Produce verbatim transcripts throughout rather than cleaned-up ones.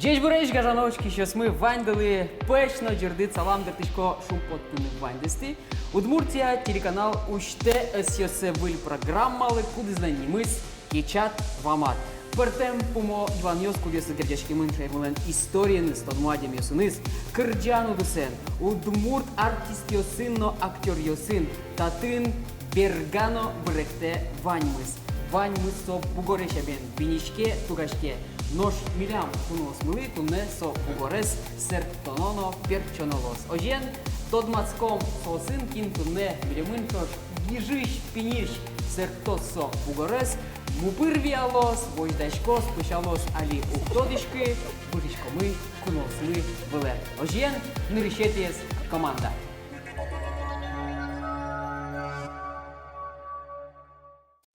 Ӟечбуресь, гажано учкисьёсмы, ваньдылы пӧсь но ӟырдыт салам. Дыртӥсько шумпоттыны ваньдэсты «Удмуртия» телеканал усьтэ ӧсъёссэ выль программалы, кудӥзлэн нимыз «Кечад вамад». Пӧртэм пумо юанъёс, кудъёсыз герӟаськемын шаермылэн историеныз, тодмо адямиосыныз, кырӟан удысэн, удмурт артистъёсын но актёръёсын. Татын берга но выректэ ваньмыз. Ваньмыз со бугоресь сямен биниське, тугаське. Нош милям, куноосмылы, туннэ со бугорез сэрттоно но пертчоно луоз. Озьыен, тодматском соосын, кин туннэ милемын ӵош гижысь, пиньысь сэрттоз со бугорез, мупыр виялоз, возьдаськоз, пӧсялоз али уг тодӥськы. Выжиськомы куноосмы вылэ. Озьыен, нырысетӥез команда.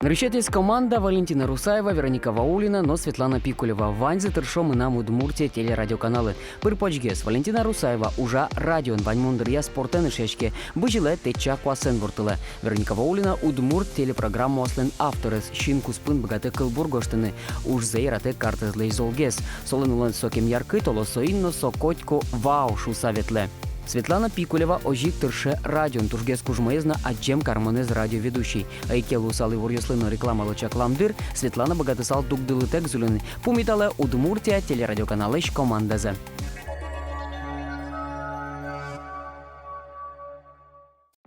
Нырысетӥез команда: Валентина Русаева, Вероника Ваулина но Светлана Пикулева. Ваньзы тыршо «Мынам Удмуртие» телерадиоканалын. Пыр-почгес. Валентина Русаева ужа радиоын, ваньмон дыръя спортэн ышъяське, бызьылэ, тэтча куасэн ворттылэ. Вероника Ваулина — удмурт телепрограммаослэн авторез, син куспын быгатэ кылбур гожтыны, ужзэ яратэ картэзлэсь золгес. Солэн улонэз сокем яркыт, оло соин но со котьку «вау» шуыса ветлэ. Светлана Пикулева озьы ик тырше радион, тужгес кужмоез но адӟем кармонэз радиоведущий. Ӧй ке луысал иворъёслы но рекламалы чаклам дыр, Светлана быгатысал дугдылытэк зульыны. Пумиталэ «Удмуртия» телерадиоканалысь командазэ.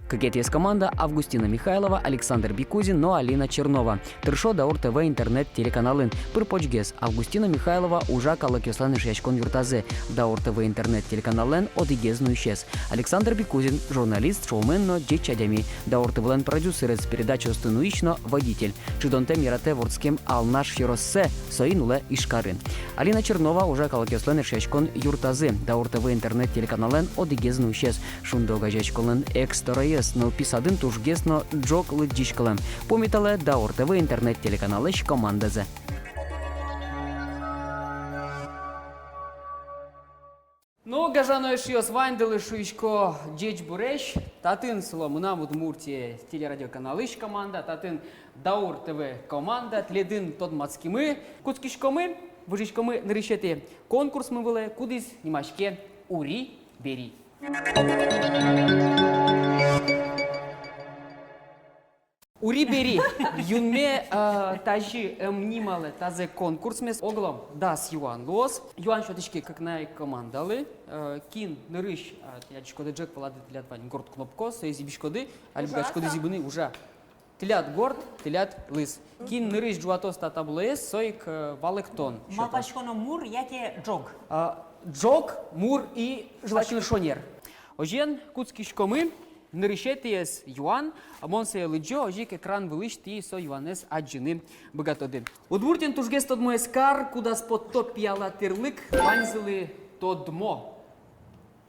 Кыкетӥез команда: Августина Михайлова, Александр Бикузин но Алина Чернова. Тыршо «Даур ТВ» интернет-телеканалын. Пыр-почгес. Августина Михайлова ужа калыкъёслэн ышъяськон юртазы, «Даур ТВ» интернет-телеканаллэн одӥгез нуисез. Александр Бикузин — журналист, шоумен но ӟеч адями, «Даур ТВ»-лэн продюсерез, передачаосты нуись но водитель. Чидонтэм яратэ вордскем Алнаш ёроссэ, соин улэ Ижкарын. Алина Чернова ужа калыкъёслэн ышъяськон юртазы, «Даур ТВ» интернет-телеканаллэн одӥгез нуисез, «Шунды» огазеяськонлэн экстороез, нылпи садын тужгес но ӝог лыдӟиськылэм. Пумиталэ «Даур ТВ» интернет-телеканалысь командазэ. Ну, гажано эшъёс, ваньдылы шуисько ӟечбуресь. Татын сыло «Мынам Удмуртие» телерадиоканалысь команда, татын «Даур ТВ» команда. Тӥледын тодматскимы, кутскиськомы, выжиськомы нырысетӥ конкурсмы вылэ, кудӥз нимаське «Ури-бери». Ури-бери. Юнме, а, тазьы ӧм нималэ тазэ конкурсмес. Оглом дас юан луоз. Юан сётӥське кыкнай командалы. Э, кин нырысь, а, тӥляд ӟечкоды ӝӧк вылады, тӥляд вань горд кнопкаос, сое зӥбиськоды, али быгатӥськоды зӥбыны, ужа. Тӥляд горд, тӥляд лыз. Кин нырысь ӝуатоз та таблоез, со ик, э, валэктон сётоз. Малпаськоно, мур яке ӝог? А, ӝог, мур и, желательно, шонер. Озьыен, кутскиськомы. Нырысетӥез юан, мон сое лыдӟо, озьы ик экран вылысь тӥ со юанэз адӟыны быгатоды. Удмуртиын тужгес тодмо эскар, кудаз потто пияла тӥрлык, ваньзылы тодмо.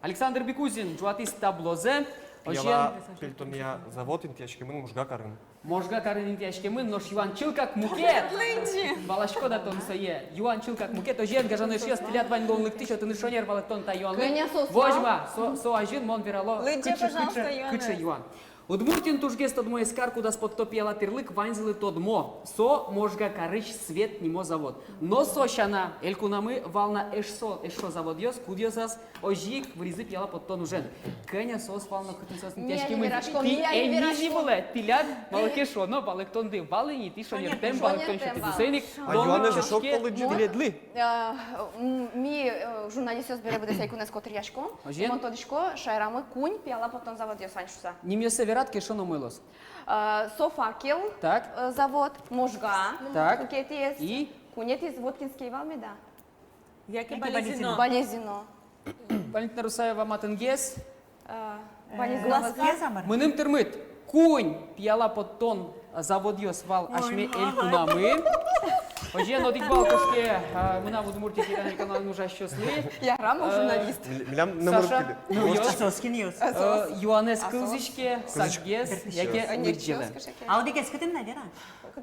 Александр Бикузин ӝуатӥз таблозэ. Пияла пельтонъя завод интыяськемын Можга карын. Можга карын интыяськемын, нош юан чылкак мукет. Лыдӟи. Валаськод-а тон сое? Юан чылкак мукет. Озьыен, гажано эшъёс, тӥляд вань луонлыкты сётыны шонер валэктон та юанлы. Кӧня со? Возьма, со, со азьын мон верало. Лыдӟы, кыӵе, пожалуйста, кыӵе, кыӵе юан. Юан. Удмуртиын тужгес тодмо эскар, кудаз потто пияла тӥрлык, ваньзылы тодмо. Со Можга карысь «Свет» нимо завод. Но со сяна, элькунамы вал на эшшо, эшшо заводъёс, кудъёсыз озьы ик выризы пияла поттон ужен. Кӧня соос вал но кытын соос интыяськемын. Тӥ эн ни зӥбылэ, тӥляд, малы ке шуоно, валэктонды вал ини, тӥ шонертэм валэктон сётӥды. Соин ик. А юанэз эшшо калык ӟуч тӥледлы. Э, м, ми, э, журналистъёс бере быдэс элькунэз котыръяськом. Озьыен? Мон тодӥсько, шаерамы куинь пияла поттон заводъёс вань шуыса. Нимъёссэ верад ке, шуоно умой луоз. Э, со «Факел», так, э, завод, Можга, так, кыкетӥез, и куинетӥез Воткинский вал меда? Яке Балезино. Балезино. Валентина Русаева матынгес. Э, Балезино. Глазкез, а мар? Мыным тырмыт, куинь пияла поттон заводъёс вал асьме элькунамы. Озьыен, одӥг балл кошке, э, «Мынам Удмуртие» телеканалын ужасьёслы. Ярам, э, журналист. Милям номыр. Саша, кыле. Ну, ё. Соос кин, ё? Э, юанэз кылзӥське, сакгес яке лыдӟелэ. А одӥгез кытын на, Вера?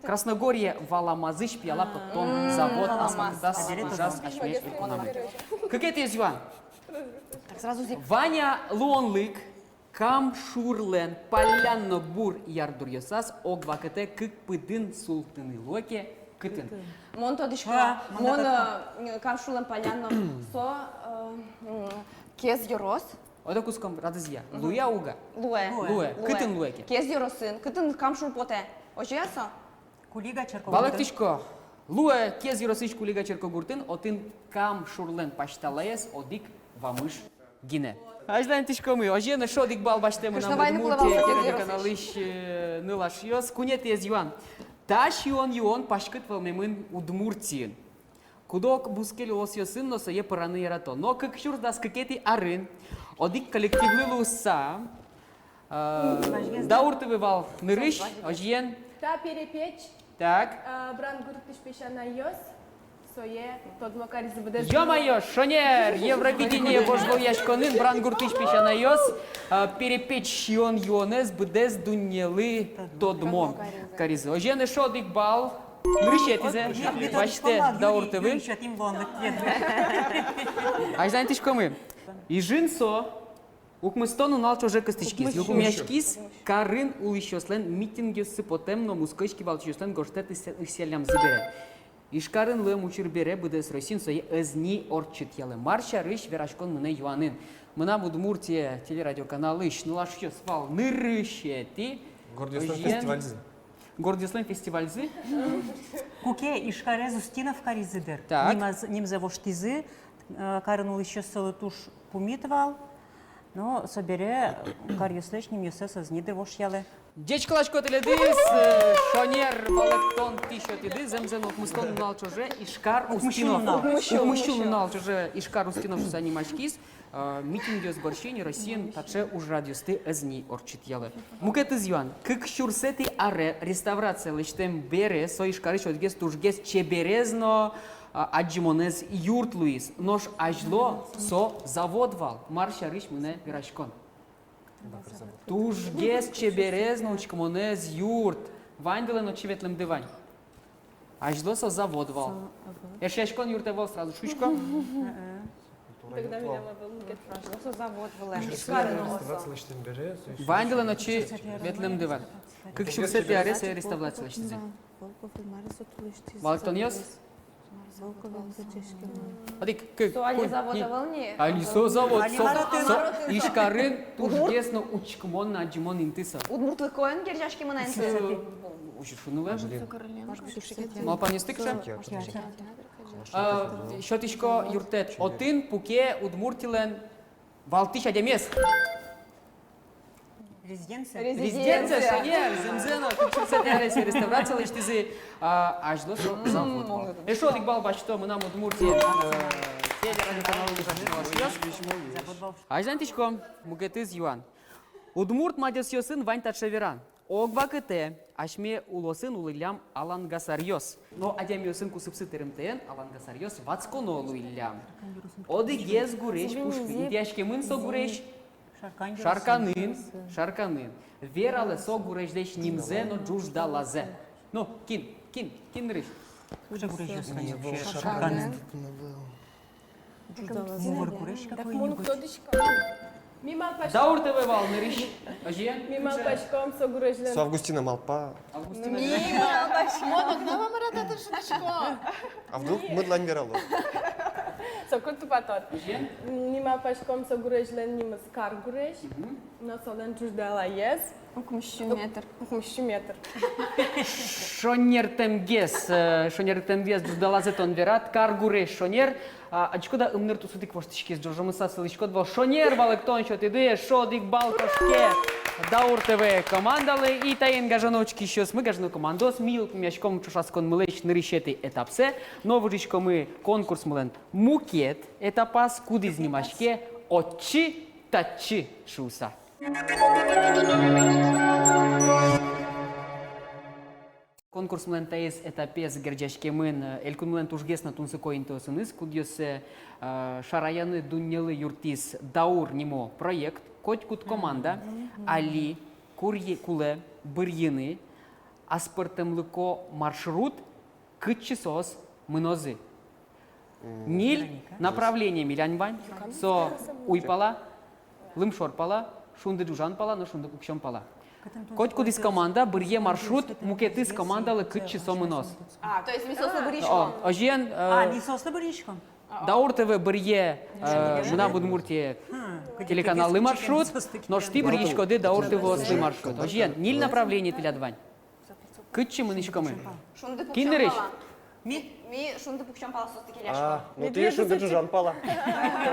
Красногорье Валамазысь пияла поттон завод аспӧртэмлыктэз ужаз асьме элькунамы. Кыкетӥез юан. Так, сразу зӥб. Вань-а луонлык Кам шурлэн паллян но бур ярдуръёсаз ог вакытэ кык пыдын султыны? Луэ ке, Кытын? Мон тодӥсько, а, мон, мон тодӥсько, э, Кам шурлэн палляно, со, э, м, Кез ёрос. Одӥг кутском радызъя. Мгм. Луэ-а, уг-а? Луэ. Луэ. Луэ. Луэ. Кытын луэ ке? Кез ёросын. Кытын Кам шур потэ? Озьы-а со? Кулига черкогуртын. Валэктӥсько. Луэ Кез ёросысь Кулига черкогуртын, отын Кам шурлэн пасьталаез одӥг вамыш гинэ. Азьланьтӥськомы. Озьыен, эшшо одӥг балл басьтэ «Мынам Удмуртие» телеканалысь, э, нылашъёс. Куинетӥез юан. Та сиён-юон паськыт вӧлмемын Удмуртиын. Куд-ог бускель улосъёсын но сое пӧраны ярато. Но кык сюрс дас кыкетӥ арын одӥг коллективлы луыса, э, Даур ТВ вал нырысь, озьыен. Та перепеч. Так. А, Брангуртысь песянайёс сое тодмо каризы быдэс. Ё-моё, шонер! Евровидение вожвылъяськонын Брангуртысь песянайёс, а, перепеч сиён-юонэз быдэс дуннелы тодмо каризы. Озьыен, эшшо одӥг балл нырысетӥзэ басьтэ Даур ТВ. Азьланьтӥськомы. Ижын со укмыстон нунал ӵоже кыстӥськиз. Укмысэтӥез карын улӥсьёслэн митингъёссы потэм но мускысь кивалтӥсьёслэн гожтэт ыс-, ысъяллямзы бере. Ижкарын луэм учыр бере быдэс Россиын сое ӧз ни ортчытъялэ. Мар сярысь вераськон мынэ юанын. «Мынам Удмуртие» телерадиоканалысь нылашъёс вал нырысетӥ. Гордъёслэн фестивальзы. Гордъёслэн фестивальзы. Куке Ижкарез Устинов каризы дыр. Так. Нимаз-, нимзэ воштӥзы, э, карын улӥсьёс солы туж пумит вал. Но собере каръёслэсь нимъёссэс ӧз ни дыр вошъялэ. Ӟечкыласько тӥледыз, э, шонер валэктон тӥ сётӥды. Зэмзэ но, укмыстон нунал ӵоже Ижкар Устинов. Укмыс сю нунал. Укмыс сю нунал ӵоже Ижкар Устинов шуыса нимаськиз. А, митингъёс бӧрсьы ни Россиын таӵе ужрадъёсты ӧз ни ортчытъялэ. Мукетыз юан. Кык сюрсэтӥ аре реставрация лэсьтэм бере со Ижкарысь одӥгез тужгес чеберез но, а, адӟымонэз юрт луиз. Нош азьло со завод вал. Мар сярысь мынэ вераськон? Тужгес чеберез но учкымонэз юрт. Ваньдылэн отчы ветлэмды вань. Азьло со завод вал. Со, ага. Эшъяськон юрт ӧвӧл, сразу шуисько. Мгм. Тогда милям ӧвӧл мукет. Азьло со завод вылэ. Ваньдылэн отчы ветлэмды вань. Кык сюрсэтӥ аре сое реставрация лэсьтӥзы. Валэктонъёс? Одӥг, кык, куинь, ньыль. Али со завод ӧвӧл ни. Али со завод. Со, со Ижкарын тужгес но учкымон но адӟымон инты со. Удмуртлыкоен герӟаськемын инты. Со, учыр шуыны луэ. Малпанъёсты кыӵе? А, сётӥсько юрттэт. Отын пуке Удмуртилэн валтӥсь адямиез. Резиденция. Резиденция, шонер, зэмзэ но, кык сюрсэтӥ аре сое реставрация лэсьтӥзы, а, азьло со завод вал. Эшшо одӥг балл басьто «Мынам Удмуртие», э, телерадиоканаллы. Азьланьтӥськом, мукетыз юан. Удмурт мадёсъёсын вань таӵе веран: ог вакытэ асьме улосын улӥллям алангасаръёс. Но адямиосын кусыпсы тырымтэен алангасаръёс ватсконо луиллям. Одӥгез гурезь пушкы. Интыяськемын со гурезь Шарканын, Шарканын. Вералэ со гурезьлэсь нимзэ но ӝуждалазэ. Ну, кин, кин, кин нырысь? Кыӵе гурезь? Шарканын. Ӝуждалазэ. Мугор гурезь какой-нибудь. Даур ТВ вал нырысь. Озьыен? Ми малпаськом со гурезьлэн. Со Августина малпа. Августина. Ми малпаськом. Мон огнама мар-а татын шудӥсько. А вдруг мыдлань верало? Соку тупатод. Озьыен? Ми малпаськом со гурезьлэн нимыз Кар гурезь. Мгм. Но солэн ӝуждалаез укмыс сю метр. Укмыс сю метр. Шонертэмгес, э, шонертэмгес ӝуждалазэ тон верад, Кар гурезь шонер. А, адӟиськод-а, ымныр тусыдык воштӥськиз, ӝожомыса сылӥськод вал. Шонер валэктон сётӥды, эшшо одӥг балл кошке Даур ТВ командалы. И таин, гажано учкисьёсмы, гажано командаос, ми йылпумъяськом ӵошатсконмылэсь нырысетӥ этапсэ но выжиськомы конкурсмылэн мукет этапаз, кудӥз нимаське «Отчы-татчы» шуыса. Конкурсмылэн таиз этапез герӟаськемын, э, элькунмылэн тужгес но тунсыко интыосыныз, кудъёссэ, э, шараяны дуннелы юрттӥз «Даур» нимо проект. Котькуд команда али курье-, кулэ бырйыны аспӧртэмлыко маршрут, кытчы соос мынозы. Ньыль направление милям вань. Со уй пала, лымшор пала, шунды ӝужан пала но шунды пуксён пала. Котькудӥз команда быръе маршрут мукетыз командалы, кытчы со мыноз. А, то есть ми соослы быръиськом. О, озьыен, э, А, ми соослы быръиськом. Даур ТВ быръе, э, «Мынам Удмуртие» телеканаллы маршрут, нош тӥ быръиськоды Даур ТВ-ослы маршрут. Озьыен, ньыль направление тӥляд вань. Кытчы мынӥськомы? Шунды пуксён пала. Кин нырысь? Ми. Ми Шунды пуксён пала соосты келяськом. А, ну, тӥ Шунды ӝужан пала.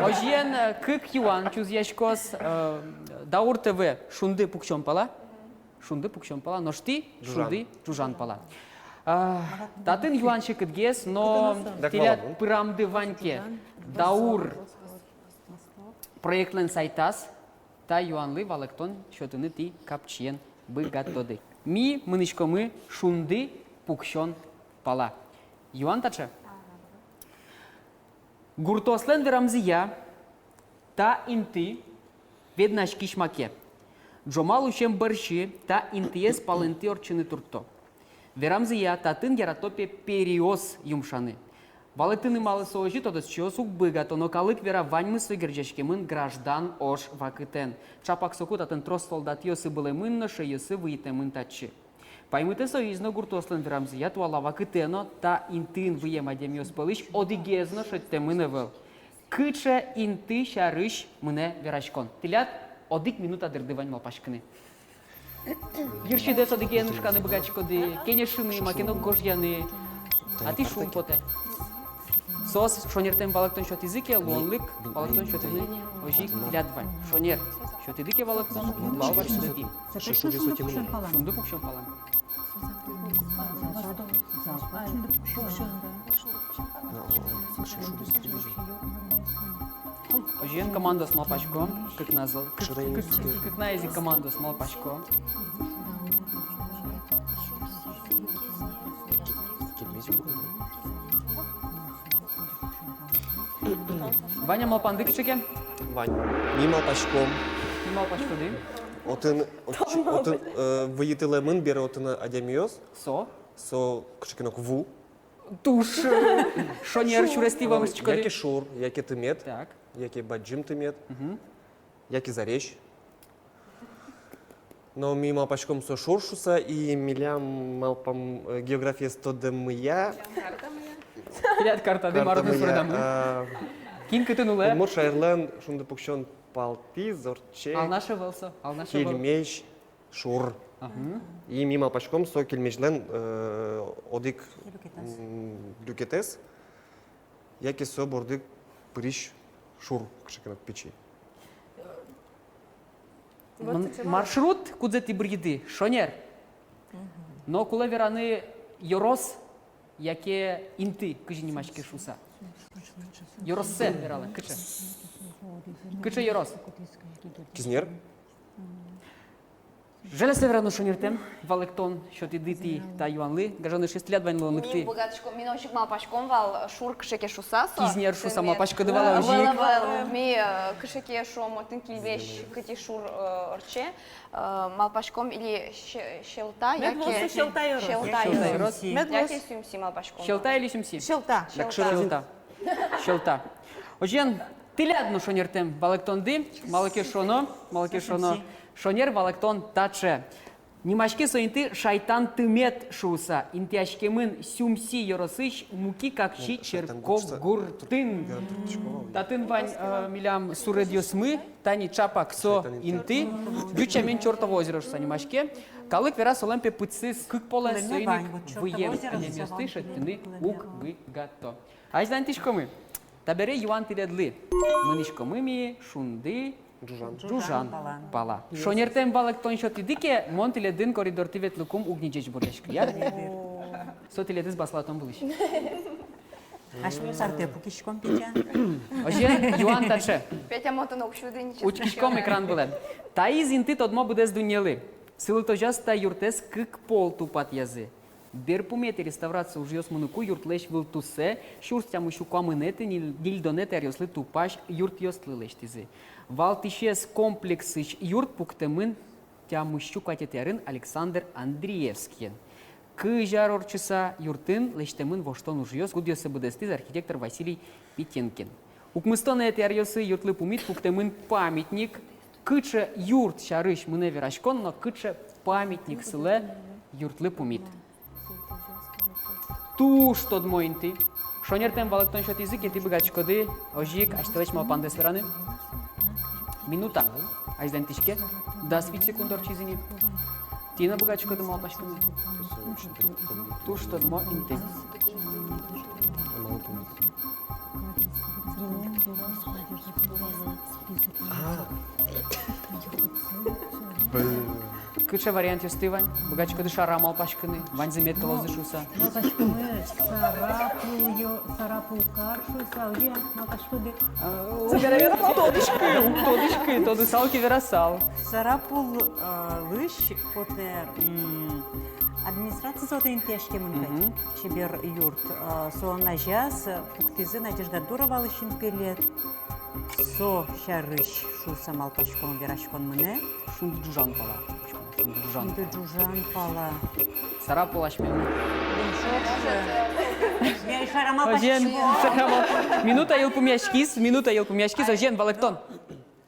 Озьыен, э, кык юан чузъяськоз, э, Даур ТВ Шунды пуксён пала. Шунды пуксён пала, нош тӥ Шунды ӝужан пала. А, татын юан секытгес, но тӥляд пырамды вань ке, Даур проектлэн сайтаз та юанлы валэктон сётыны тӥ капчиен быгатоды. Ми мынӥськомы Шунды пуксён пала. Юан таӵе. Гуртоослэн верамзыя, та инты веднаськись маке. Ӝомал усем бӧрсьы та интыез палэнтӥ ортчыны туртто. Верамзыя, татын ярато пе периос юмшаны. Валэктыны, малы со озьы, тодосчиос уг быгато, но калык вера, ваньмыз со герӟаськемын граждан ож вакытэн. Чапак соку татын трос солдатъёсы былэмын но шӧйёсы выйытэмын татчы. Паймытэ соиз но, гуртоослэн верамзыя, туала вакытэ но та интыын выем адямиос пӧлысь одӥгез но шедьтэмын ӧвӧл. Кыӵе инты сярысь мынэ вераськон? Тӥляд одӥг минута дырды вань малпаськыны. Йырсидэс одӥген ышканы быгатӥськоды, кенешыны, маке но гожъяны. А тӥ шумпотэ. Соос шонертэм валэктон сётӥзы ке, луонлык валэктон сётыны озьы ик тӥляд вань. Шонер сётӥды ке валэктон, балл ватсады тӥ. Шунды пуксён палан. Озьыен, командаос, малпаськом, кыкназы, кык-, кык-, кыкнаез ик командаос, малпаськом. Вань-а малпанды кыӵе ке? Вань. Ми малпаськом. Ми малпаськоды. Отын, отчы-, отын, э, выйытылэмын бере отын адямиос. Со? Со кыӵе ке но ву. Туж, э, шонер сюрестӥ вамыштӥськоды. Яке шур, яке тымет. Так. Яке бадӟым тымет. Мгм. Яке зарезь. Но ми малпаськом со шур шуыса, и милям малпам, э, географиез тодэммыя. Тӥляд картады мар-о суредамы. А, кин кытын улэ. Удмурт шаерлэн Шунды пуксён палтӥз ортче. Алнаш ӧвӧл со, Алнаш ӧвӧл. Кельмезь шур. Ага. И ми малпаськом, со Кельмезьлэн, э, одӥг, м, люкетэз. Яке со борды пырись шур, кыӵе ке но пичи. М-, маршрут, кудзэ тӥ быръиды, шонер. Мгм. Но кулэ вераны ёрос яке инты, кызьы нимаське шуыса. Ёроссэ вералэ, кыӵе? Кыӵе ёрос? Кизнер. Жаляса верано, шонертэм валэктон сётӥды тӥ та юанлы. Гажано эшъёс, тӥляд вань луонлыкты. Ми быгатӥськом, ми но озьы ик малпаськом вал, шур кыӵе ке шуыса со. Кизнер шуыса малпаськоды вал-а, озьы ик? Вал, вал. Ми, э, кыӵе ке шуом, отын Кельмезь кытӥ шур, э, ортче, э, малпаськом, или Се-, Сьӧлта, яке Сьӧлта ёрос. Сьӧлта ёрос. Яке Сюмси малпаськом. Сьӧлта или Сюмси? Сьӧлта. Сьӧлта. Сьӧлта. Сьӧлта. Озьыен, тӥляд но шонертэм валэктонды, малы ке шуоно, малы ке шуоно, шонер валэктон таӵе. Нимаське со инты Шайтан тымет шуыса, интыяськемын Сюмси ёросысь Муки-Какси черкогуртын. Татын вань, э, милям суредъёсмы, тани чапак со инты, ӟуч сямен Чёртово озеро шуыса нимаське. Калык вера, солэн пе пыдсыз кык полэс, соин ик выем адямиосты шедьтыны уг быгато. Азьланьтӥськомы. Табере юан тӥледлы. Мынӥськомы ми Шунды ӝужан, ӝужан пала. Шонертэм валэктон сётӥды ке, мон тӥледын коридортӥ ветлыкум уг ни ӟечбуръяськы, яра? Со тӥледыз баслатон вылысь. Асьмеос артэ пукиськом, Петя. Озьыен, юан таӵе. Петя, мон тонэ уг сюды ни. Учкиськом экран вылэ. Таиз инты тодмо быдэс дуннелы. Сылытозяз та юртэз кык пол тупатъязы. Берпуметӥ реставрация ужъёс мыныку юртлэсь вылтуссэ сюрс тямыссю куамынэтӥ, ниль-, нильдонэтӥ аръёслы тупась юртъёслы лэсьтӥзы. Валтӥсез комплексысь юрт пуктэмын тямыссю куатетӥ арын Александр Андреевскиен. Кызь ар ортчыса юртын лэсьтэмын воштон ужъёс, кудъёссэ быдэстӥз архитектор Василий Петенкин. Укмыстонэтӥ аръёсы юртлы пумит пуктэмын памятник. Кыӵе юрт сярысь мынэ вераськон но кыӵе памятник сылэ юртлы пумит. Туж тодмо инты. Шонертэм валэктон сётӥзы ке, тӥ быгатӥськоды озьы ик асьтэлэсь малпандэс вераны. Минута азьланьтӥське, дас вить секунд ортчиз ини. Тӥ но быгатӥськоды малпаськыны. Туж тодмо инты. А. Блин. Кыӵе вариантъёсты вань? Быгатӥськоды шара малпаськыны, ваньзэ мед кылозы шуыса. Малпаськыны, Сарапул ё-, Сарапул кар шуыса, озьы-а, малпаськоды? А, уг тодӥськы, уг тодӥськы, тодысал ке, верасал. Сарапул, а, лысь потэ, м, администрациез отын интыяськемын кадь. Мгм. Чебер юрт, а, солэн азяз пуктӥзы Надежда Дуровалы синпелет. Со сярысь шуыса малпаськон, вераськон мынэ. Шунды ӝужан пала. Шунды ӝужан пала. Сарапул асьмелэн. Блин, шок же. Озьыен, шара малпасько. Минута йылпумъяськиз, минута йылпумъяськиз, озьыен, валэктон.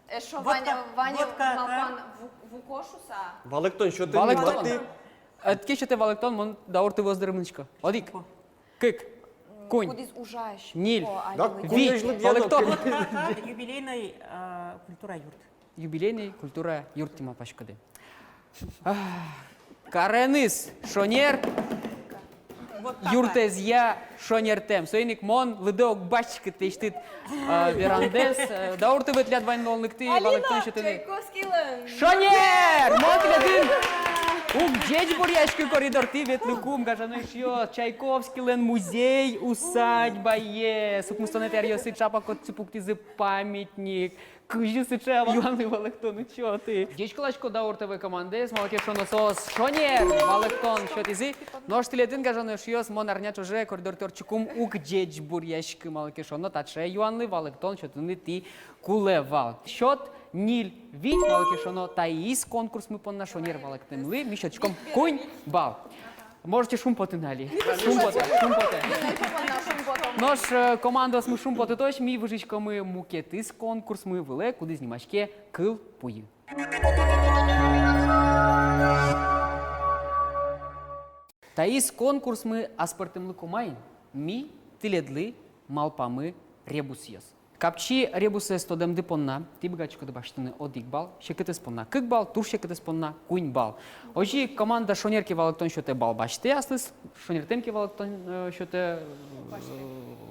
Эшшо Ваня, Ваня малпан ву-, вуко шуыса. Валэктон сётэ. Валэктон. Ӧд ке сётэ валэктон, мон Даур ТВ-озь доры мынӥсько. Одӥг. Кык. Куинь. Кудӥз ужась. Ньыль. О, али. Вить. Валэктон. Юбилейный, э, культура юрт. Юбилейный культура юрт, тӥ малпаськоды. Ах, кареныз шонер юртэзъя шонертэм. Соин ик мон лыдэ уг басьтӥськы тӥлесьтыд, э, верандэс. Э, Даур ТВ тӥляд вань луонлыктӥ валэктон сётыны. Чайковскийлэн. Шонер! Мон тӥледын уг ӟечбуръяськы коридортӥ ветлыкум, гажано эшъёс. Чайковскийлэн музей-усадьбаез. Укмыстонэтӥ аръёсы ӵапак отчы пуктӥзы памятник. Кызьы сыӵе юанлы валэктон сётӥ? Ӟечкыласько Даур ТВ командаез, малы ке шуоно соос шонер валэктон сётӥзы. Нош тӥледын, гажано эшъёс, мон арня ӵоже коридортӥ ортчыкум уг ӟечбуръяськы, малы ке шуоно таӵе юанлы валэктон сётыны тӥ кулэ вал. Счёт ньыль-вить, малы ке шуоно таиз конкурсмы понна шонер валэктэмлы ми сётӥськом куинь балл. Можете шумпотыны али. Шумпотэ, шумпотэ. Нош, э, командаосмы шумпотытозь, ми выжиськомы мукетыз конкурсмы вылэ, кудӥз нимаське «Кыл пуйы». Таиз конкурсмы аспӧртэмлыко маин, ми тӥледлы малпамы ребусъёс. Капчи ребусэз тодэмды понна тӥ быгатӥськоды басьтыны одӥг балл, секытэз понна кык балл, туж секытэз понна куинь балл. Озьы ик команда шонер ке валэктон сётэ, балл басьтэ аслыз, шонертэм ке валэктон, э, сётэ, э,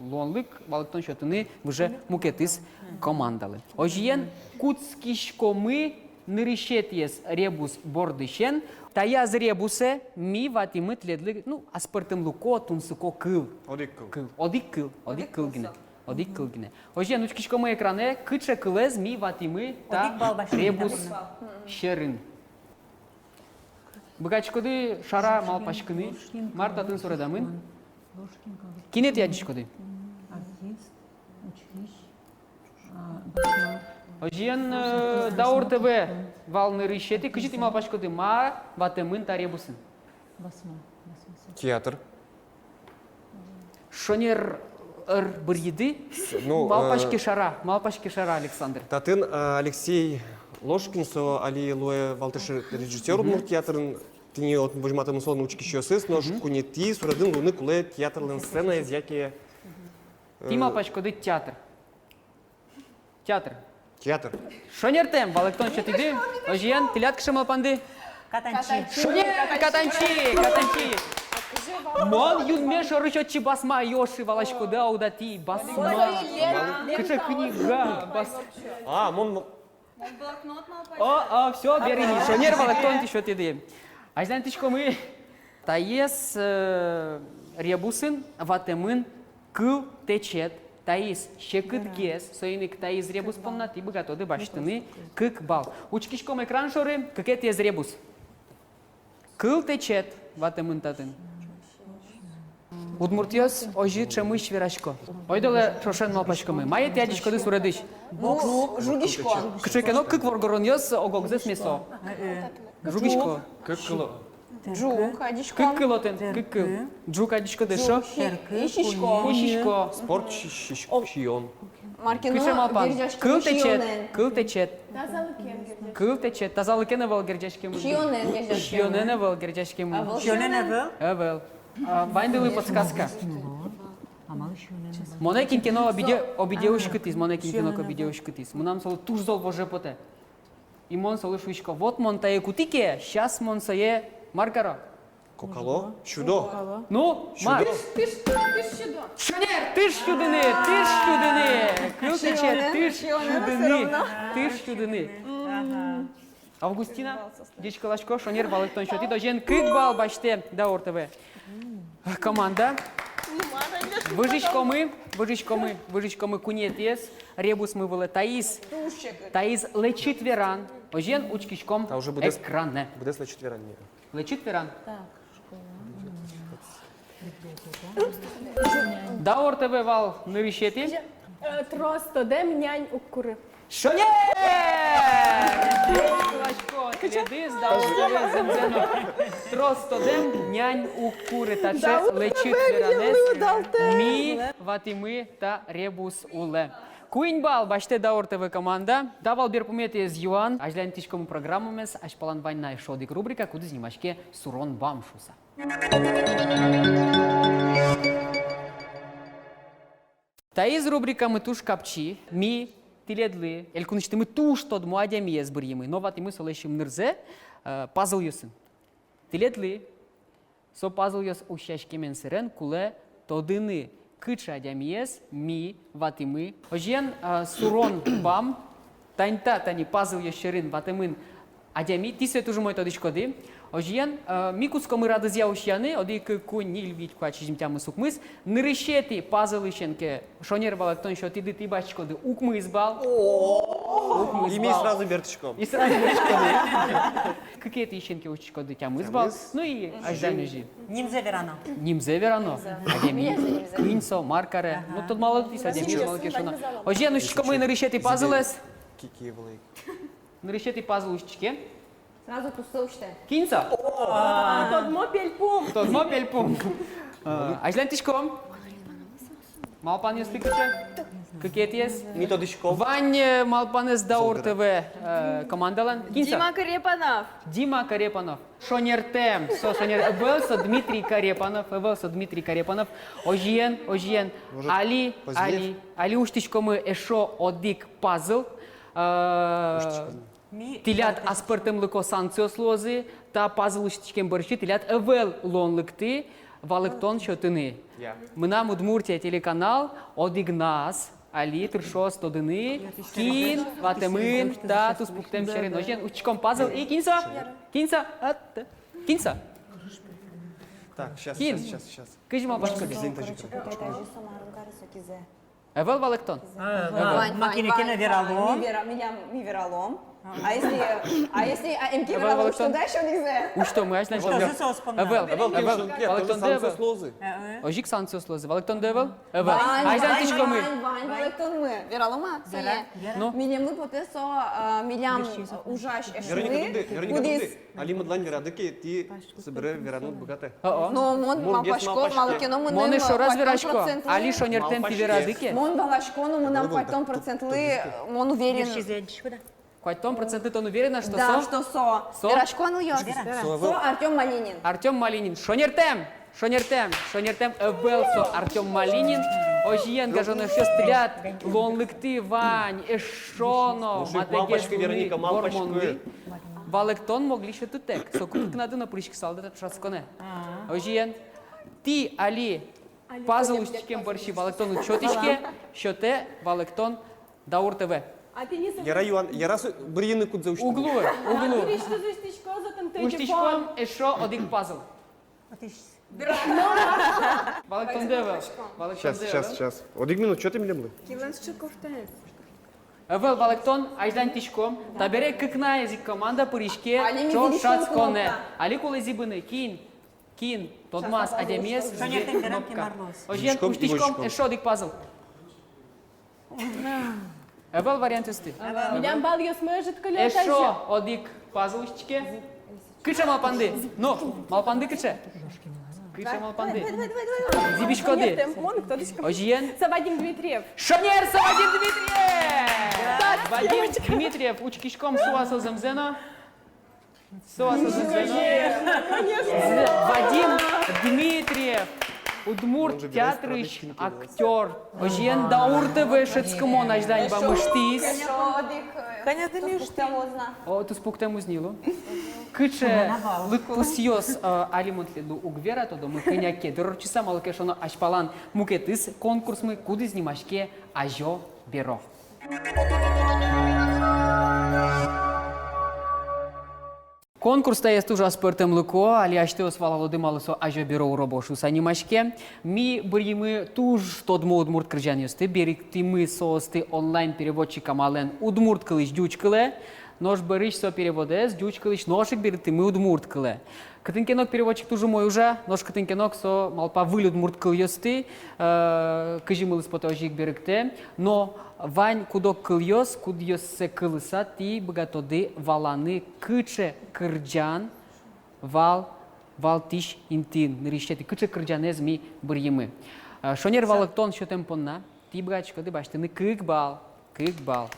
луонлык валэктон сётыны выже мукетыз командалы. Озьыен, кутскиськомы нырысетӥез ребус бордысен. Таяз ребусэ ми ватӥмы тӥледлы, ну, аспӧртэмлыко, тунсыко кыл. Одӥг кыл. Кыл. Одӥг кыл, одӥг кыл гинэ. Одӥг кыл гинэ. Озьыен, учкиськомы экранэ, кыӵе кылэз ми ватӥмы та ребус сьӧрын. Быгатӥськоды шара малпаськыны, мар татын суредамын? Кинэ тӥ адӟиськоды? Озьыен, э, Даур ТВ вал нырысетӥ, кызьы тӥ малпаськоды, ма ватэмын та ребусын? Театр. Шонер ӧр быръиды. Ну, э, малпаське шара, малпаське шара, Александр. Татын, э, Алексей Ложкин, со али луэ валтӥсь режиссёр Удмурт театрын, тӥни отын возьматэмын солэн учкисьёсыз, нош куинетӥ суредын луыны кулэ театрлэн сценаез яке, э, тӥ малпаськоды театр. Театр. Театр. Шонертэм валэктон сётӥды, озьыен, тӥляд кыӵе малпанды? Катанчи. Шонер, катанчи, катанчи. Мон юнме шорысь отчы басма ӧй шуы, валаськоды-а, уд-а тӥ, басма. Кыӵе книга, бас-. А, мон, мон. О, о, всё, бери ни, шонер валэктон тӥ сётӥды. Азьланьтӥськомы. Таиз, э, ребусын ватэмын кыл тэчет, таиз секытгес, соин ик таиз ребус понна тӥ быгатоды басьтыны кык балл. Учкиськом экран шоры, кыкетӥез ребус. Кыл тэчет ватэмын татын. Удмуртъёс озьы ӵемысь верасько. Ойдолэ ӵошен малпаськомы. Мае тӥ адӟиськоды суредысь? Бокс. Ну, жугисько. Кыӵе ке но кык воргоронъёс ог-огзэс месо. Жугисько. Кык кыло. Ӝук адӟиськом. Кык кыл отын, кык кыл. Ӝук адӟиськоды эшшо? Исисько. Исисько. Спорт, си-, си-, сиён. Мар ке но. Кыӵе малпан? Герӟаськемын. Кыл тэтчет, сиёнэн. Кыл тэтчет. Тазалыкен герӟаськемын. Тазалыкен ӧвӧл герӟаськемын. Сиёнэн герӟаськемын. Сиёнэн ӧвӧл герӟаськемын. Сиёнэн ӧвӧл? Ӧвӧл. А, ваньдылы подсказка. Монэ кин ке но обиде, обиде уськытӥз, монэ кин ке но обиде уськытӥз. Мынам солы туж зол воже потэ. И мон солы шуисько: вот мон тае кутӥ ке, сейчас мон сое мар каро? Кокало? Сюдо. Ну, мар? Тыш, тыш, тыш сюдо. Шонер, тыш сюдыны, тыш сюдыны. Кыл тэтчет, тыш сюдыны, тыш сюдыны. Августина, ӟечкыласько, шонер валэктон сётӥд, озьыен кык балл басьтэ Даур ТВ команда. Выжиськомы, выжиськомы, выжиськомы куинетӥез ребусмы вылэ. Таиз, таиз лэчыт веран. Озьыен учкиськом экранэ. Та уже быдэс, быдэс лэчыт веран ни. Лэчыт веран. Так, школа. Даур ТВ вал нырысетӥ. Э, трос тодэм, нянь уг куры. Шонер! Кыласько тӥледыз, Даур ТВ, зэмзэ но. Трос тодэм, нянь уг куры. Таӵе лэчыт веранэз ми ватӥмы та ребус улэ. Куинь балл басьтэ Даур ТВ команда. Та вал берпуметӥез юан. Азьланьтӥськомы программамес. Азьпалан вань на эшшо одӥг рубрика, кудӥз нимаське «Сурон бам» шуыса. Таиз рубрикамы туж капчи. Ми тӥледлы элькунысьтымы туж тодмо адямиез быръимы но ватӥмы солэсь ымнырзэ, э, пазлъёсын. Тӥледлы со пазлъёс усьтӥськемен сэрен кулэ тодыны, кыӵе адямиез ми ватӥмы. Озьыен, а, «Сурон бам», тани та, тани пазлъёс сьӧрын ватэмын адями, тӥ сое туж умой тодӥськоды. Озьыен, а, ми кутскомы радызъя усьяны: одӥг, кык, куинь, ньыль, вить, куать, сизьым, тямыс, укмыс. Нырысетӥ пазлысен ке шонер валэктон сётӥды, тӥ басьтӥськоды укмыс балл. О! Укмыс балл. И ми сразу бертӥськом. И сразу бертӥськоды. Кыкетӥысен ке усьтӥськоды, тямыс балл. Тямыс. Ну и азьлань озьы. Нимзэ верано. Нимзэ верано. Нимзэ. Адями. Нимзэ, нимзэ. Кин со, мар каре. Ага. Ну, тодмалоды, адями, малы ке шуоно. Озьыен, усьтӥськомы нырысетӥ пазлэз. Ки-, киевлы. Нырысетӥ пазл усьтӥське. Сразу туссэ усьтэ. Кин со? О, тодмо пельпум. Тодмо пельпум. Э, азьланьтӥськом. Малпанъёсты кыӵе? Кыкетӥез. Ми тодӥськом. Вань, э, малпанэз Даур ТВ, э, командалэн. Кин со? Дима Корепанов. Дима Корепанов. Шонертэм. Со шонер-, ӧвӧл со Дмитрий Корепанов, ӧвӧл со Дмитрий Корепанов. Озьыен, озьыен. Может, али, позднее? Али, али усьтӥськомы эшшо одӥг пазл. Э, усьтӥськомы. Тӥляд аспӧртэмлыко санкциос луозы, та пазл усьтӥськем бӧрсьы тӥляд ӧвӧл луонлыкты валэктон сётыны. Я. «Мынам Удмуртия» телеканал одӥгназ али тыршоз тодыны, кин ватэмын та туспуктэм сьӧрын. Озьыен, усьтӥськом пазл и кин со? Кин со? Ат-, кин со? Так, щас, щас, щас, щас. Кызьы малпаськоды? Короче, кутай тазьы со, мар каре со кизэ. Ӧвӧл валэктон? А, ӧвӧл. Вань, вань, вань, вань. Ми вера-, милям, ми вералом. А если, а если, а, эм ке вералом, ӧвӧл валэктон? Что дальше, Лиза? Усьтомы, азьлань. Ӧвӧл, ӧвӧл, ӧвӧл, ӧвӧл, валэктон ӧвӧл. Озьы ик санкциос луозы. Э, э. Озьы ик санкциос луозы. Валэктон ӧвӧл? Ӧвӧл. Вань, азьлань, вань, тӥськомы. Вань, вань, валэктонмы. Вералом-а? Вера, вера. Ну? Милемлы потэ со, а, милям ужась эшмы. Вероника, тунды, Вероника, тунды. Али мон тӥлань верады ке, тӥ собере вераны уд быгатэ. О-о. Но мон малпасько, малы ке но мыным... Мон эшшо раз верасько. Али шонертэм тӥ верады ке. Мон валасько, но мынам куатьтон процентлы, мон уверен. Куатьтон процентлы тон уверена, что со? Да, что со. Со? Верасько, нылъёс. Со Артём Малинин. Артём Малинин. Шонертэм! Шонертэм, шонертэм, ӧвӧл со Артём Малинин. Озьыен, гажано эшъёс, тӥляд луонлыкты вань эшшо но матэгес луыны вормонлы. Валэктон мог луыны сётытэк. Соку кыкнады но пыриськысалды та ӵошатсконэ. Озьыен, тӥ али пазл усьтӥськем бӧрсьы валэктон уд сётӥське, сётэ валэктон Даур ТВ. Яра юан, яра со бырйыны кудзэ усьтыны. Уг луы, уг луы. Усьтӥськом эшшо одӥг пазл. Валэктонды ӧвӧл. Валэктонды ӧвӧл. Сейчас, сейчас, сейчас. Одӥг минут, чё ты милемлы? Кинлэн сыӵе кофтаез? Ӧвӧл валэктон, азьлань тӥськом. Табере кыкнаез ик команда пыриське ӵошатсконэ. Али кулэ зӥбыны, кин, кин тодмаз адямиез, зӥбе кнопка. Озьыен, усьтӥськом эшшо одӥг пазл. Ӧвӧл вариантъёсты? Милям балъёсмы ӧжыт кылё. Эшшо одӥг пазл усьтӥське. Кыӵе малпанды? Ну, малпанды кыӵе? Кыӵе малпанды? Давай, давай, давай, давай. Зӥбиськоды. Нет, эм, мон уг тодӥськы. Озьыен. Со Вадим Дмитриев. Шонер, со Вадим Дмитриев! Да, Вадим Дмитриев. Дмитриев, учкиськом, со-а со зэмзэ но. Со-а со зэмзэ но. Конечно. Вадим Дмитриев. Удмурт театрысь актёр. Озьыен, Даур ТВ шӧдскымон азьлань вамыштӥз. Конечно, конечно. О, туспуктэмез ни луэ. Кыӵе лыдпусъёс, э, али мон тӥледлы уг вера, тодомы кӧня ке дыр ортчыса, малы ке шуоно азьпалан мукетыз конкурсмы, кудӥз нимаське «Азё-беро». Конкурс таез туж аспӧртэмлыко, али асьтэос валалоды, малы со «Азё-беро уробо» шуыса нимаське. Ми быръимы туж тодмо удмурт кырӟанъёсты, берыктӥмы соосты онлайн-переводчик амалэн удмурт кылысь ӟуч кылэ. Нош бӧрысь со переводэз ӟуч кылысь нош ик берыктӥмы удмурт кылэ. Кытын ке но ик переводчик туж умой ужа, нош кытын ке но ик со малпа выль удмурт кылъёсты, э, кызьы мылыз потэ, озьы ик берыктэ. Но вань куд-ог кылъёс, кудъёссэ кылыса тӥ быгатоды валаны, кыӵе кырӟан вал валтӥсь интыын, нырысетӥ, кыӵе кырӟанэз ми быръимы. Э, шонер валэктон сётэм понна тӥ быгатӥськоды басьтыны кык балл. Кык балл.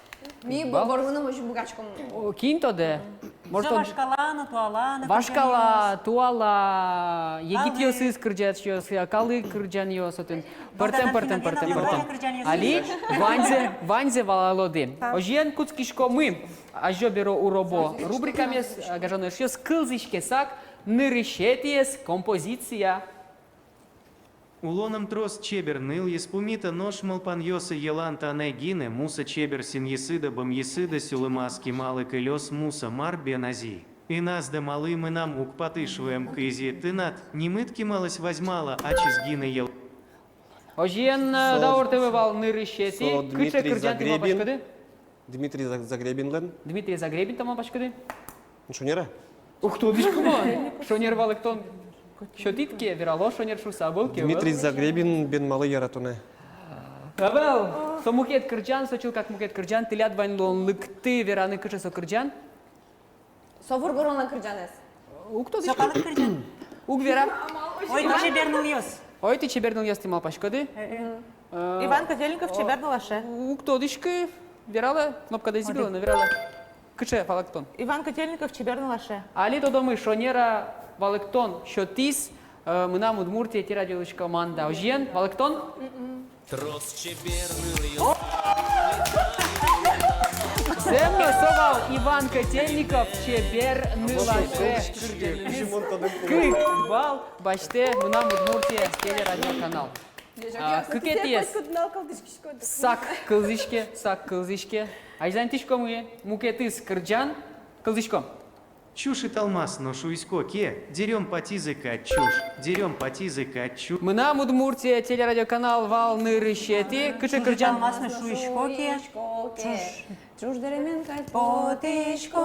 Ми бо-, бормыны озьы быгатӥськом. О, кин тодэ? Может, со он вашкала но, туала но, вашкала, кырӟанъёс, туала, егитъёсыз кырӟасьёс, калык кырӟанъёс, отын. Пӧртэм, пӧртэм, пӧртэм, пӧртэм. Али ваньзэ, ваньзэ валалоды. Озьыен, кутскиськомы «Азё-беро уробо» рубрикамес, э, гажано эшъёс, кылзӥське сак нырысетӥез композиция. Улоным трос чебер нылъёс пумита, нош малпанъёсы йылан танэ гинэ. Муса чебер синъёсыды, бымъёсыды сюлмаське, малы кылёз муса, мар бен ази. Эн азьды, малы мынам уг пӧрты шуэм кизэ тынад нимыд, кемалась возьмала ачиз гинэ йыл. Озьыен, э, Даур ТВ вал нырысетӥ. Кыӵе кырӟан, тӥ малпаськоды? Дмитрий Заг-, Загребинлэн. Дмитрий Загребин, тӥ малпаськоды? Шонер-а? Уг тодӥськы мон. Шонер валэктон сётӥд ке, верало шонер шуыса, ӧвӧл ке, ӧвӧл. Дмитрий Загребин бен малы яратонэ? Ӧвӧл. Со мукет кырӟан, со чылкак мукет кырӟан, тӥляд вань луонлыкты вераны, кыӵе со кырӟан. Со воргоронлэн кырӟанэз. Уг тодӥськы. Со калык кырӟан. Уг вера. Ой, тӥ чебер нылъёс. Ой, тӥ чебер нылъёс, тӥ малпаськоды? Э, э. Э, Иван Котельников, «Чебер нылаше». Уг тодӥськы, вералэ, кнопкадэ зӥбылэ но вералэ. Кыӵе валэктон? Иван Котельников, «Чебер нылаше». Али тодомы, шонер-а валэктон сётӥз, э, «Мынам Удмуртие» телерадиолэсь команда. Озьыен, валэктон? Трос чебер нылъёс. Зэм но, со вал Иван Котельников, «Чебер нылаше». Кык балл басьтэ «Мынам Удмуртие» телерадиоканал. А, кыкетӥез. Сак кылзӥське, сак кылзӥське. Азьланьтӥськомы мукетыз кырӟан, кылзӥськом. Чуж италмас но шуисько ке, дерём патизы кадь чуж, дерём патизы кадь чуж. «Мынам Удмуртие» телерадиоканал вал нырысетӥ. Кыӵе кырӟан? Чуж италмас но шуисько ке, чуж. Чуж дэремен кадь потӥсько.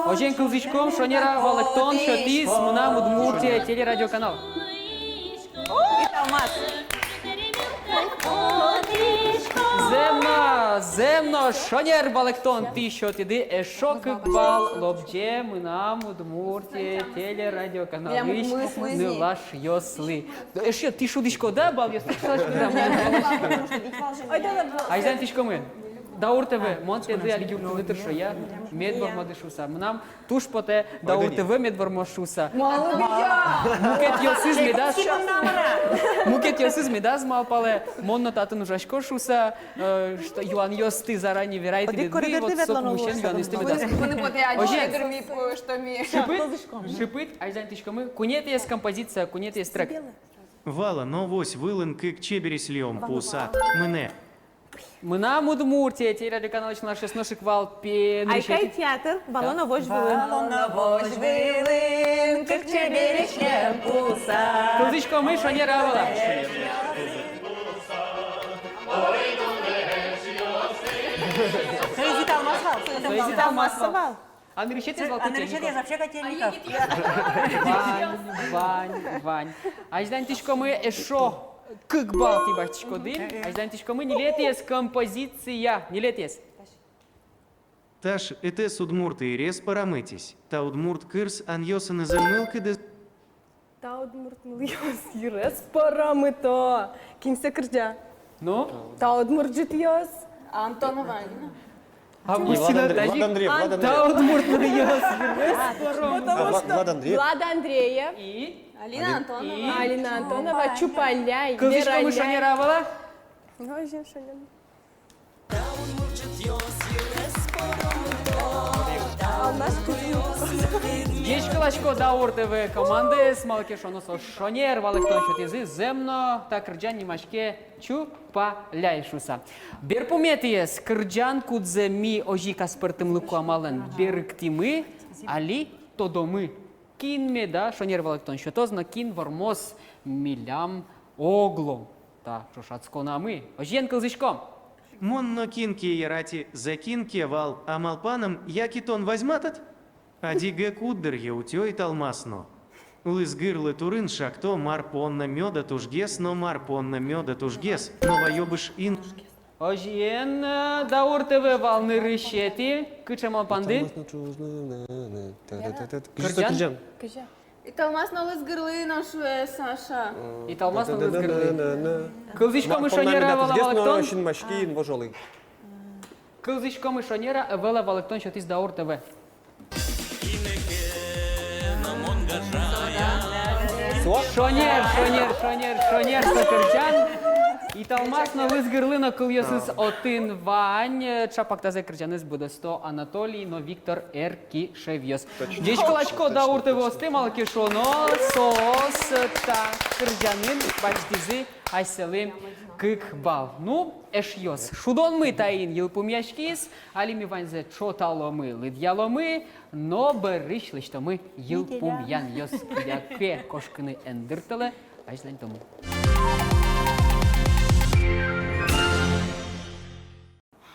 Озьыен, кылзӥськом, шонер-а валэктон сётӥз «Мынам Удмуртие» телерадиоканал? Италмас. Зэм но, зэм но, шонер валэктон тӥ сётӥды, эшшо кык балл лобӟе «Мынам Удмуртие» телерадиоканалысь нылашъёслы. Эшшо тӥ шудӥськоды-а, балъёс тӥ шудӥськоды-а? Азьланьтӥськомы. Даур ТВ, мон тӥледлы али юрттыны тыршо, я, мед вормоды шуыса. Мынам туж потэ Даур ТВ мед вормоз шуыса. Мукетъёсыз медаз, мукетъёсыз медаз малпалэ, мон но татын ужасько шуыса, э, что юанъёсты заранее верай тӥледлы, вот со пумысен юанъёсты медаз. Озьыен, шыпыт, шыпыт, азьланьтӥськомы, куинетӥез композиция, куинетӥез трек. Вала но возь вылын кык чебересь льӧм пусад, мынэ. «Мынам Удмуртие» телерадиоканалысь нылашъёс, нош ик вал пе-, нырысетӥ. «Айкай» театр, «Вало но возь вылын». Вало но возь вылын кык чебересь льӧм пусад. Кылзӥськомы, шонер-а, вал-а? Соиз италмас вал. Соиз италмас вал. А нырысетӥез вал Котельников. А нырысетӥез вообще Котельников. Вань, вань, вань. Азьланьтӥськомы, эшшо кык балл тӥ басьтӥськоды. Азьланьтӥськомы, ньылетӥез композиция. Ньылетӥез. Таш этэс удмурт ырез пӧрамытӥз. Та удмурт кырс анъёсынызы мылкыдыз Та удмурт нылъёс йырез пӧрамы-то. Кин сое кырӟа? Ну? Та удмурт ӝытъёс. Антонова Алина. Августина, Влад Андре-, Влад Андреев, Влад Андреев. Та удмурт нылъёс йырез пӧрамы. Потому А, Влад, что Влад Андреев. Влад Андреев. И? Алина Андреев. Антонова. И? Алина Антонова, Чупаляй, Кылзӥськомы Вера шонер-а, ӧвӧл-а? Озьы, шонер. Ӟечкыласько Даур ТВ командаез, малы ке шуоно, соос шонер валэктон сётӥзы, зэм но, та кырӟан нимаське «Чупаляй» шуыса. Берпуметӥез кырӟан, кудзэ ми озьы ик аспӧртэмлыко амалэн берыктӥмы, али тодомы, кин меда шонер валэктон сётоз но кин вормоз милям оглом та ӵошатсконамы. Озьыен, кылзӥськом. Мон нокин ке яратӥ, зэ кин ке вал, а малпаным, яке тон возьматод? Адӟиське, куддыръя утё «Италмас но лыз гырлы» турын шакто: мар понна мёда тужгес но, мар понна мёда тужгес но ваё быж ин. Озьыен, э, Даур ТВ вал нырысетӥ. Кыӵе малпанды? Кырӟан? Кырӟан. «Италмас но лыз гырлы» но шуэ Саша. «Италмас но лыз гырлы». Кылзӥськомы шонер-а, ӧвӧл-а валэктон? Кылзӥськомы шонер-а, ӧвӧл-а валэктон, сётӥз Даур ТВ. Шонер, шонер, шонер, шонер со кырӟан. «Италмас но лыз гырлы» но кылъёсыз отын вань. Чапак тазэ кырӟанэз будосто Анатолий но Виктор Эркишевъёс. Ӟечкыласько Даур ТВ-осты, малы ке шуоно, соос та кырӟанын басьтӥзы асьсэлы кык балл. Ну, эшъёс, шудонмы таин йылпумъяськиз. Али ми ваньзэ чоталомы, лыдъяломы но бӧрысь лэсьтомы йылпумъянъёс. Кыдёке ке кошкыны эн дыртэлэ, азьланьтомы.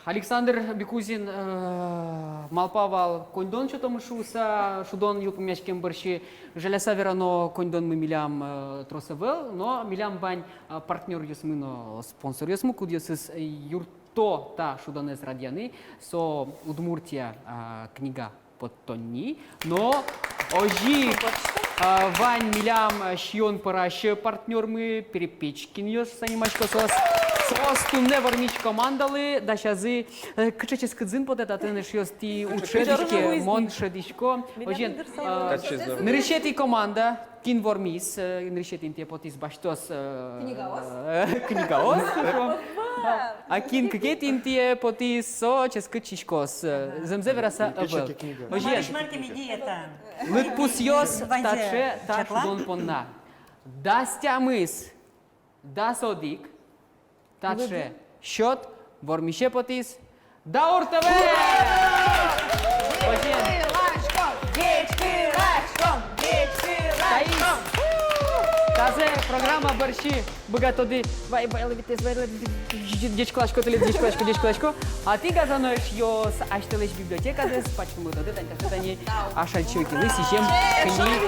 Александр Бикузин, э, малпа вал коньдон сётомы шуыса шудон йылпумъяськем бӧрсьы. Жаляса верано, коньдонмы милям, э, трос ӧвӧл, но милям вань, э, партнёръёсмы но спонсоръёсмы, кудъёсыз, э, юртто та шудонэз радъяны. Со «Удмуртия», э, книга поттонни. Но озьы, а, вань милям, а, сиён пӧрась партнёрмы, Перепечкинъёс шуыса нимасько соос. Соос туннэ вормись командалы дасязы, э, кыӵе ческыт зын потэ татын, эшъёс, тӥ уд шӧдӥське, мон шӧдӥсько. Озьыен, а, нырысетӥ команда, кин вормиз, э, нырысетӥ интые потӥз, басьтоз, э, книгаос. Э, книгаос, шуом. А кин кыкетӥ интые потӥз, со ческыт сиськоз, э, зэмзэ вераса, ӧвӧл. Озьыен, лыдпусъёс таӵе та шудон понна. Дас тямыс, дас одӥг. Таӵе счёт, вормисе потӥз Даур ТВ! Озьыен. Таиз, тазэ программа бӧрсьы быгатоды вай-вайлы витез, вайлы витез, ӟечкыласько тӥледлы, ӟечкыласько, ӟечкыласько. А тӥ, гажано эшъёс, асьтэлэсь библиотекадэс пачкымтоды тани таӵе, тани Ашальчи Окилы сӥзем книга.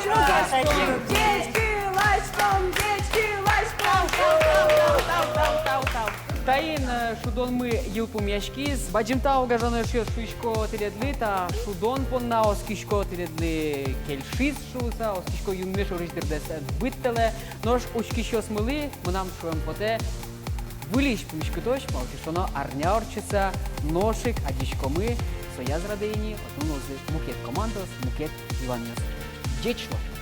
Таин, э, шудонмы йылпумъяськиз. Бадӟым тау, гажано эшъёс, шуисько тӥледлы та шудон понна, оскисько, тӥледлы кельшиз шуыса, оскисько, юнме шорысь дырдэс ӧд быдтэлэ. Нош учкисьёсмылы мынам шуэм потэ: выльысь пумиськытозь, малы ке шуоно, арня ортчыса нош ик адӟиськомы. Сояз радэ ини отын луозы мукет командаос, мукет юанъёс. Ӟеч луэ!